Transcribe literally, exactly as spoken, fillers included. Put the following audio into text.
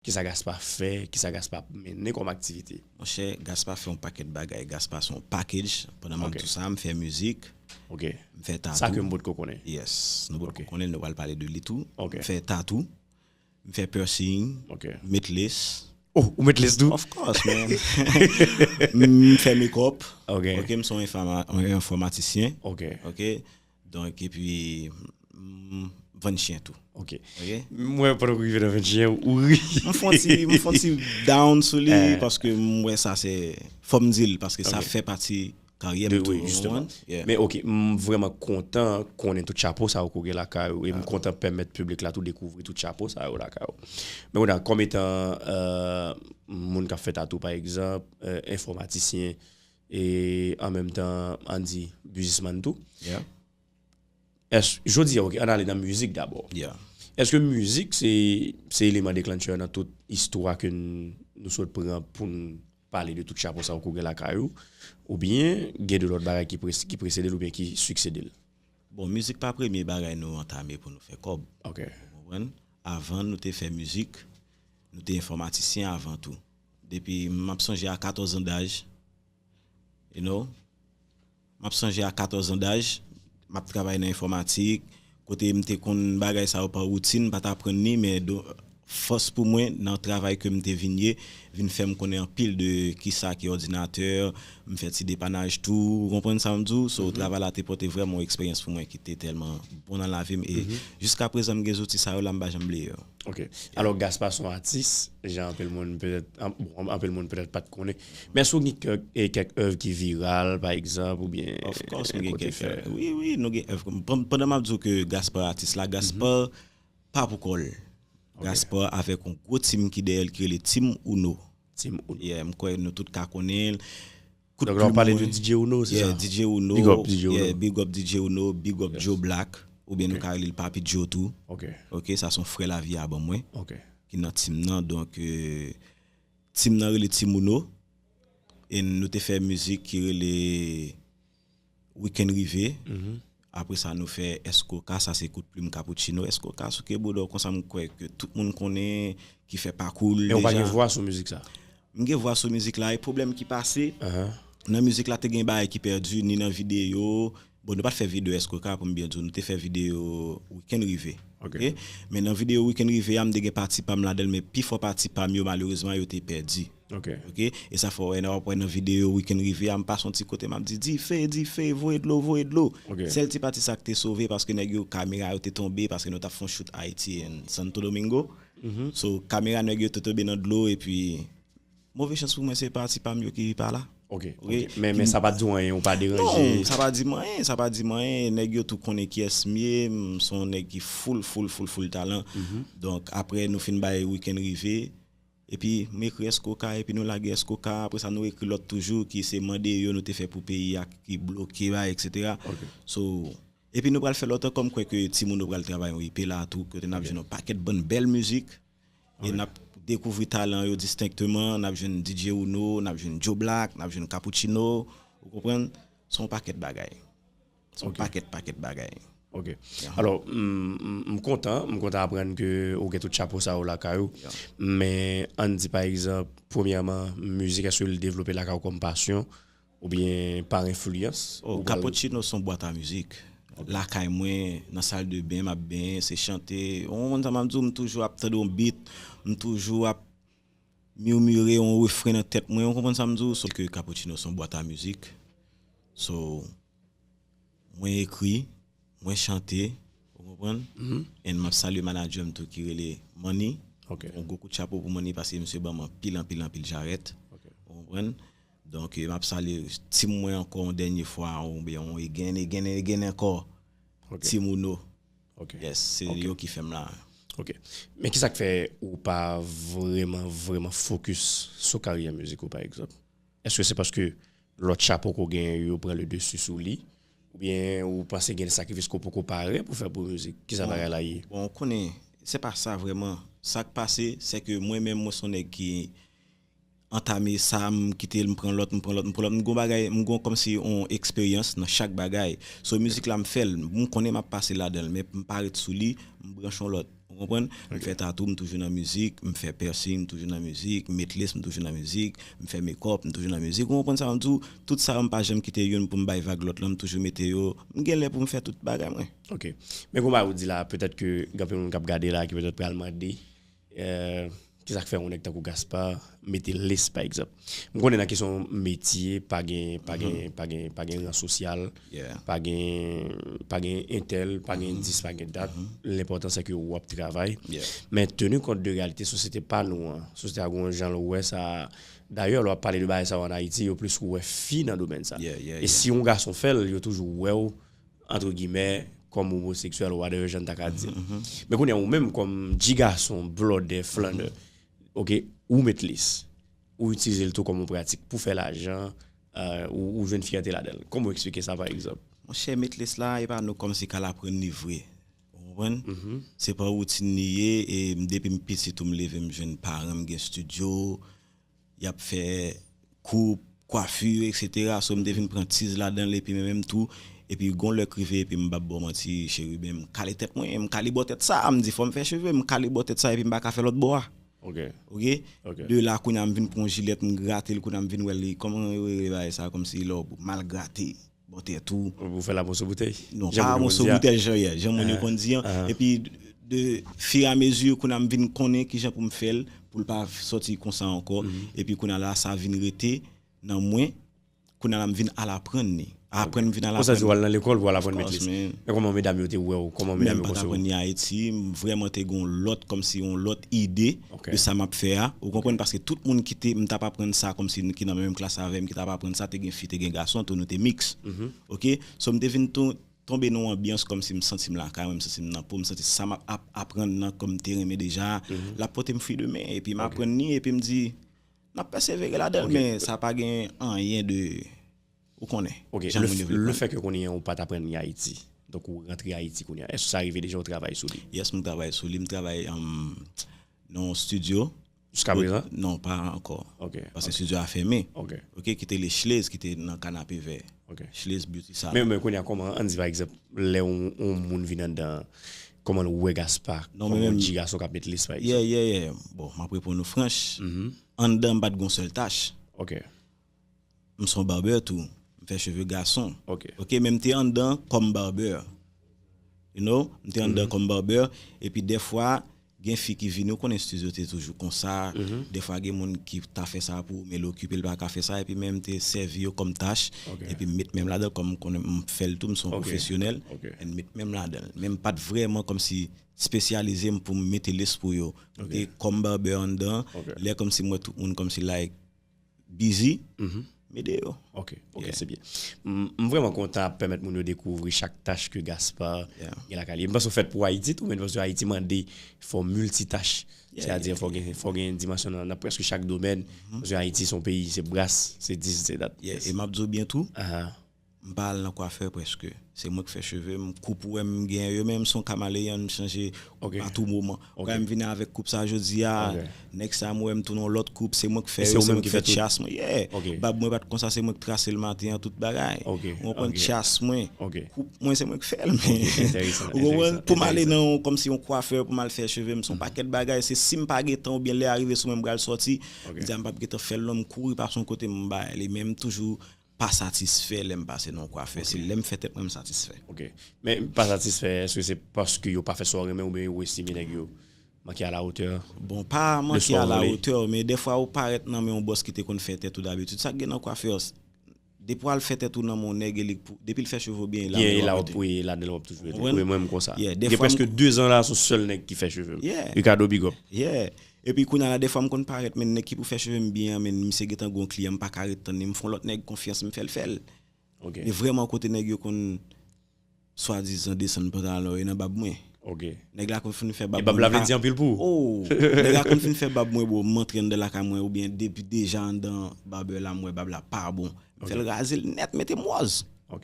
Kisa Gaspa fè, kisa Gaspa mennen kòm aktivite? Monchè, Gaspa fè yon pakèt bagay. Gaspa se yon package. Pandan m ap di w sa, m fè mizik, Ok. m fè tatou. Sa ke m potko konnen. Yes. Nou potko Ok. Konnen l, nou pral pale de li tou. Ok. M fè tatou, m fè piercing, Ok. m met lace. Oh, ou met lace tou? Of course, man. M fè make-up. Ok. Ok, m se yon enfòma- yon enfòmatisyen. Ok. Ok. Donk, epi, m vann chen tou. Ok. Ok. Mwen, pandan w rive nan venn chen, ou ri. M fè yon ti, m fè yon ti down sou li, Eh. Paske m wè sa se, fò m di l, paske sa Ok. fè pati karyè De- m tou. wi, jisteman. Yeah. Men ok, m vrèman kontan konnen tout chapo sa yo ke w gen lakay ou, e m kontan pèmèt piblik la tou dekouvri tout chapo sa yo lakay ou. Men kounye a, kòm etan euh, moun k ap fè tatou, pa egzanp, euh, enfòmatisyen, e an menm tan, ann di, biznismann tou. Yeah. Èske, jodi a, ok, ann ale nan mizik dabò. Yeah. Èske mizik se, se eleman declencher nan tout istwa ke n- nou sot pran pou n pale de tout chapo sa yo ke w gen lakay ou, oubyen gen de lòt bagay ki, pres, ki presede l oubyen ki siksede l? Bon, mizik pa premye bagay nou antame pou nou fè kòb. Ok. Ou konprann? Avan nou te fè mizik, nou te enfòmatisyen avan tou. Depi m ap sonje a katòz an daj, you know, m ap sonje a katòz an daj, m ap travay nan enfòmatik, kote m te konn bagay sa yo pa woutin, m pa t aprann li, men do- fòs pou mwen nan travay ke m te vin ye, vin fè m konnen anpil de kisa ki òdinatè, m fè ti depanaj tou, ou konprann sa m di w? So, travay la te pote vrèman yon eksperyans pou mwen ki te tèlman bon nan lavi m, e jiska prezan m gen zouti sa yo la, m pa janm bliye yo. Ok. Alò, Gaspa se yon atis, jan anpil moun petèt, an- bon, anpil moun petèt pa t konnen. Men èske w gen kèk, e, kèk èv ki viral, pa egzanp, oubyen Of course, m gen kote kèk fè- èv. Wi, wi, nou gen èv. Pandan m ap di w ke Gaspa atis la, Gaspa pa pou kò l. Gaspa avèk yon gwo team ki dèyè l ki rele Team Uno. Team Uno. Yeah, m kwè nou tout ka konnen l. Kout Donk la, w plim pale de mwen. D J Uno, se Yeah, sa? D J Uno. Big up D J Uno. Yeah, big up D J Uno, big up Joe Black, oubyen nou ka rele l Papi Joe tou. Ok. Ok, sa se yon frè lavi a ban mwen, Ok. Ki nan team nan. Donk, euh, team nan rele Team Uno. E nou te fè mizik ki rele Weekend Rive. Apre sa, nou fè Eskoka, sa se kout plim Cappuccino. Eskoka, Souke Bodo, konsa m kwè ke tout moun konnen, ki fè pakou l Men w pa deja. Gen vwa sou mizik sa? M gen vwa sou mizik la, e pwoblèm ki pase, Ahan. Nan mizik la, te gen bagay ki pèdi, ni nan videyo. Bon, nou pa t fè videyo Eskoka, pou m byen di w. Nou te fè videyo Weekend Rive. Ok. Ok? Men nan videyo Weekend Rive a, m te gen pati pa m ladan l, men pifò pati pa m yo, malerezman, yo te pèdi. Ok. Ok? E sa fè w wè, w ap wè nan videyo Weekend Rive a, m pase yon ti kote, m ap di, "Dife, dife, voye dlo, voye dlo." Ok. Sèl ti pati sa k te sove, paske nèg yo, kamera yo te tonbe, paske nou t ap fè yon shoot Ayiti and Santo Domingo. So, kamera nèg yo te tonbe nan dlo, epi move chans pou mwen, se pati pa m yo ki pa la. Ok, Wi. ok. Men, men sa pa di w anyen, ou pa deranje. Non, sa pa di m anyen, sa pa di m anyen. Nèg yo tou konnen kiyès m ye, m se yon nèg ki full, full, full, full talan. Donk, apre nou fin bay Weekend Rive, epi m ekri Eskoka, epi nou lage Eskoka, apre sa nou ekri lòt toujou, ki se Mande Yo nou te fè pou peyi a, ki bloke, bay, et cetera. Ok. So, epi nou pral fè lòt ankò, m kwè ke Team Uno pral travay yon E P la tou, kote n ap jwenn yon pakèt bann bèl mizik. E n ap dekouvri talan yo distenkteman, n ap jwenn D J Uno, n ap jwenn Joe Black, n ap jwenn Cappuccino, ou konprann? Se yon pakèt bagay. Se yon Ok. Pakèt, pakèt bagay. Ok. Alò, m, m, m kontan, m kontan aprann ke ou gen tout chapo sa yo lakay ou. Men, ann di pa egzanp, premyèman, mizik, èske l devlope lakay ou kòm pasyon? Oubyen pa enfliyans? Oh, Ou pral- Cappuccino se yon bwat a mizik. Lakay mwen, nan sal de ben, m ap benyen, se chante. Ou konprann sa m ap di w, m toujou ap tande yon beat, m toujou ap mimire yon refren nan tèt mwen, ou konprann sa m di w? So ke Cappuccino se yon bwat a mizik. So, mwen ekri, mwen chante, ou konprann? And m ap salye manager m tou ki rele Manny. Ok. Yon gwo kout chapo pou Manny paske misye ban m anpil, anpil, anpil jarèt. Ok. Ou konprann? Donk, eh, m ap salye team mwen ankò yon dènye fwa, oubyen yon again, again, again ankò. Ok. Team Uno. Ok. Yes, se Ok. Yo ki fè m la. Ok. Men kisa k fè ou pa vrèman, vrèman focus sou karyè mizik ou, pa egzanp? Èske se paske lòt chapo ke w genyen yo pran le dessus sou li? Oubyen ou panse gen de sakrifis ke w poko pare pou fè pou mizik? Kisa bagay la ye? Bon, ou konnen, se pa sa vrèman. Sa k pase, se ke mwen menm, mwen se yon nèg ki antame sa, m kite l, m pran lòt, m pran lòt, m pran lòt. M gon bagay, m gon kòmsi yon eksperyans nan chak bagay. So, mizik la, m fè l, m konnen m ap pase ladan l, men m pa ret sou li, m branche yon lòt. Ou konprann? M fè tatou, m toujou nan mizik, m fè piercing, m toujou nan mizik, m met lace, m toujou nan mizik, m fè makeup, m toujou nan mizik. Ou konprann sa m di w? Tout sa yo, m pa janm kite youn pou m bay vag lòt lan, m toujou mete yo. M gen lè pou m fè tout bagay mwen. Ok. Men konba ou di la, petèt ke gen anpil moun k ap gade la, ki petèt pral mande, euh, kisa k fè yon nèg tankou Gaspard mete lace, pa egzanp? M konnen nan kesyon metye, pa gen, pa gen, pa gen, pa gen ran sosyal, Yeah. pa gen, pa gen entèl, pa gen dis, pa gen dat. Lenpòtan se ke w ap travay. Yeah. Men tenu kont de reyalite sosyete pa nou an, sosyete a gon jan l wè sa. Dayè, lè w ap pale de bagay sa yo ann Ayiti, yo plis wè fi nan domèn sa. Yeah, yeah, E yeah. Si yon gason fè l, yo toujou wè w, antre gimè, kòm omoseksyèl, whatever jan n ta ka di. Men kounye a, ou menm, kòm ti gason, blòdè, flannè, ok, ou met lace, ou itilize l tou kòm yon pratik pou fè lajan, euh, ou, ou jwenn fyète ladan l. Kòman w eksplike sa, pa egzanp? Monchè, met lace la, e pa nou kòmsi k al aprann li vre. Ou konprann? Se pa yon woutin li ye, e m- depi m piti tou m leve m jwenn paran m gen estidyo, y ap fè koup, kwafi, etsetera. So m te vin pran tiz ladan l, epi men menm tou, epi gon lè k rive, epi m p ap ba w manti, cheriben, m kale tèt mwen, m kale bò tèt sa, m di fò m fè cheve, m kale bò tèt sa, epi m pa ka fè lòt bò a. Ok. Ok? De la, kounye a, m vin pran yon jilèt, m grate l, kounye a, m vin wè li, kòman yo rele bagay sa, kòmsi lè w mal grate bò tèt ou. Ou fè l a moso boutèy? Non, pa moso boutèy, jan, jan moun yo konn di an. Epi, de fur et à mesure, kounye a, m vin konnen kijan pou m fè l, pou l pa sòti konsa ankò. Epi, kounye a la, sa vin rete nan mwen. Kounye a la, m vin al aprann li. Aprann, m vin al aprann. Konsa di w al nan lekòl pou w al aprann met lace. Men kòman medam yo te wè w? Kòman medam yo konsevwa w? Menm m pa t aprann li Ayiti, m vrèman te gen yon lòt, kòmsi yon lòt ide de sa m ap fè a. Ou konprann? Paske tout moun ki te, m t ap aprann sa, kòmsi ki nan menm klas avè m, ki t ap aprann sa, te gen fi, te gen gason tou, nou te miks. Ok? So, m te vin tou tonbe nan yon anbyans kòmsi m santi m lakay mwen, m santi m nan po, m santi sa m ap ap- aprann nan, kòm m te renmen deja, l ap pote m fwi demen. Epi m aprann li, epi m di, n ap pèsevere ladan l, men sa pa gen anyen de, ou konnen, Ok, jan moun yo vle pran. Lefètke kounye a ou pa t aprann li Ayiti, donk ou rantre Ayiti kounye a, èske sa rive deja ou travay sou li? Yes, m travay sou li, m travay um, nan yon studio. Jiska prezan? Non, pa ankò. Ok. Paske studio a fèmen. Ok. Ok, ki te le Chlez, ki te nan Kanapevè. Ok. Chlez Beauty Salon. Men, men kounye a, kòman, ann di pa egzanp, lè yon, yon moun vin anndan, kòman l wè Gaspard kòm yon ti gason k ap met lace, pa egzanp? Yeah, yeah, yeah. Bon, m ap reponn ou franch. Anndan, m pa t gon sèl tach. Ok. M se yon barber tou. M fè cheve gason. Ok. Ok, men m te anndan kòm barber. You know? M te anndan kòm barber. Epi dèfwa, gen fi ki vini, ou konnen studio te toujou konsa. Dèfwa, gen moun ki ta fè sa pou ou, men l okipe, l pa ka fè sa. Epi men m te sèvi yo kòm tach. Ok. Epi m met men m ladan l, kòm m konnen m fè l tou, m se yon Ok. Pwofesyonèl. Ok. And met men m ladan l. Men m pa t vrèman kòmsi espesyalize m pou m mete lace pou yo. M te kòm barber anndan. Ok. Lè kòmsi m wè tout moun kòmsi like busy, m ede yo. Ok, ok, Yeah. Se byen. M m vrèman kontan ap pèmèt moun yo dekouvri chak tach ke Gaspard Yeah. gen lakay li. M panse w fèt pou Ayiti tou, men m panse Ayiti mande fò w miltitach. Yeah, Sètadi yeah, fò w gen, fò w gen dimansyon nan, nan prèske chak domèn. Paske Ayiti se yon peyi, se bras, se dis, se dat. Yeah, e m ap di w byen tou, Aha. m pa al nan kwafè prèske. Se mwen k fè cheve m, koup ou wè m gen yo, men m se yon kamaleyon, m chanje Ok. a tou moman. Ok. Ou wè m vini avèk koup sa jodi a, Ok. next time ou wè m tounen yon lòt koup, se mwen k fè E se yo, ou se menm mwen ki k fè fè tout? Chas mwen. Yeah. Ok. Bab mwen pa t konsa, se mwen k trase l maten an, tout bagay. Ok, Ou konprann? ok. Chas mwen, Ok. koup mwen, se mwen k fè l. Enteresan, Ou konprann? enteresan, Pou m ale enteresan. nan yon, kòmsi yon kwafè, pou m al fè cheve m, se yon pakèt bagay. Se si m pa gen tan oubyen lè a rive sou mwen, m pral sòti, Ok. m di a m p ap gen tan fè l non, m kouri pase yon kote, m bay li, men m toujou pa satisfè lè m pase nan yon kwafè. Se lè m fè tèt mwen, m satisfè. Ok. Men pa satisfè, èske se paske yo pa fè sa w renmen oubyen yo estime nèg yo manke a la hauteur? Bon, pa Le manke sport a la vle. Hauteur, men dèfwa ou parèt nan men yon bòs ki te konn fè tèt ou dabitid. Sa k gen nan kwafè, depi w al fè tèt ou nan men yon nèg, e li k pou- depi l fè cheve w byen, e la Byen, menm e la w w ap ap rete. pou e la, e la w ap toujou rete. Konprann? Wi, mwen, m konsa. Yeah, Gen dèfwa m- prèske de zan la, se yon sèl nèg ki fè cheve m. Yeah. Ricardo, big up. Yeah. Epi kounye a la, dèfwa m konn parèt, men nèg ki pou fè cheve m byen an, men misye gentan gon kliyan, m pa ka ret tann li, m fè yon lòt nèg konfyans, m fè l fè l. Ok. Men vrèman kote nèg yo konn swadizan desann pantalon yo nan bab mwen. Ok. Nèg la konn fin fè E bab bab mwen. la vle di anpil pou ou. Oh, nèg la konn fin fè bab mwen, bro, m antre anndan lakay mwen, oubyen depi deja anndan babè la, m wè bab la pa bon. M fè l raze l nèt, mete m wòz.